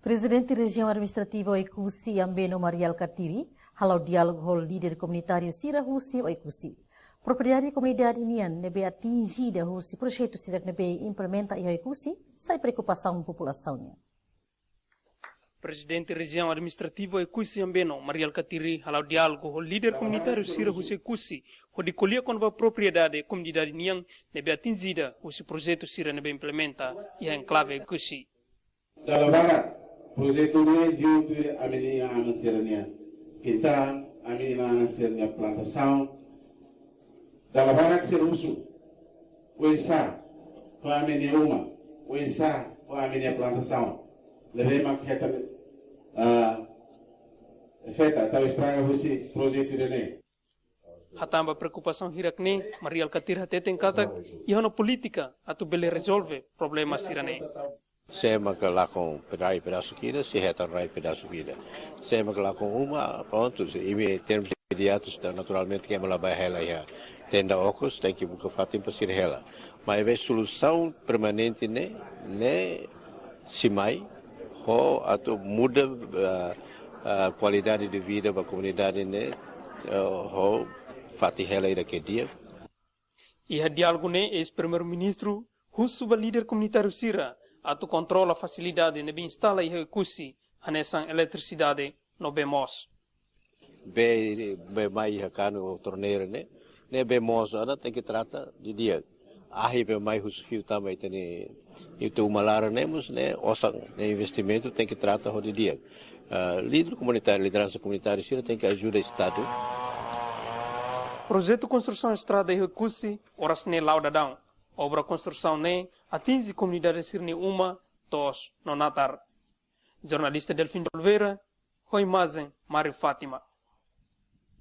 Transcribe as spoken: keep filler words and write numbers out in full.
Prezidente Rejiaun Administrativa Oekusi Ambeno Mari Alkatiri hala'o diálogu ho líder komunitáriu sira husi Oekusi. Propriedade komunidade nian ne'ebé atinjida husi projetu sira ne'ebé implementa iha Oekusi sai preokupasaun populasaun nian. Prezidente Rejiaun Administrativa Oekusi Ambeno Mari Alkatiri hala'o diálogu ho líder komunitáriu sira husi Oekusi hodi ko'alia kona-ba propriedade komunidade nian ne'ebé atinjida husi projetu sira ne'ebé implementa iha enklave Oekusi. Dala barak projetu ne'e liu tuir ami-nia inan-aman sira-nia kintal, ami-nia inan-aman sira-nia plantasaun. Dala barak sira husu, oinsá ho ami-nia uma, oinsá ho ami-nia plantasaun. Ne'ebé mak hetan, ah, afeta, tau estraga husi projetu ida-ne'e. Hatán ba preokupasaun hirak-ne'e, Mari Alkatiri hateten katak iha ona polítika atu bele rezolve problema sira-ne'e. Sé maka lakon rai pedasu ida, sei hetan rai pedasu ida. Sé maka lakon uma, prontu, se imi termus imediatus, naturalmente, ke ema la bá hela iha tenda okos, tenke buka fatin para sira hela. Maibé solusaun permanente ne'e, ne'e sei mai, ho atu muda, ah, ah, kualidade de vida ba komunidade ne'e, ah, ho fatin hela ida ke di'ak. Iha diálogu ne'e, eis-Primeiru-Ministru husu ba líder komunitáriu sira atu kontrola fasilidade ne'ebé instala iha Oekusi, hanesan eletrisidade no bee moos. Bee, bee mai iha kanu ou torneira ne'e, ne'e bee moos ona tenke trata didi'ak. Ahi bee mai husi fiu tama ita-nia, ita uma laran ne'e mós ne'e osan, ne'e investimentu tenke trata ho didi'ak. Ah, líder komunitáriu, lideransa komunitária sira tenke ajuda Estadu. Projetu konstrusaun estrada iha Oekusi oras ne'e la'o daudaun. Obra konstrusaun ne'e atinje komunidade sira-nia uma, to'os no natar. Jornalista Delfim de Oliveira, ho imajen Mário Fátima.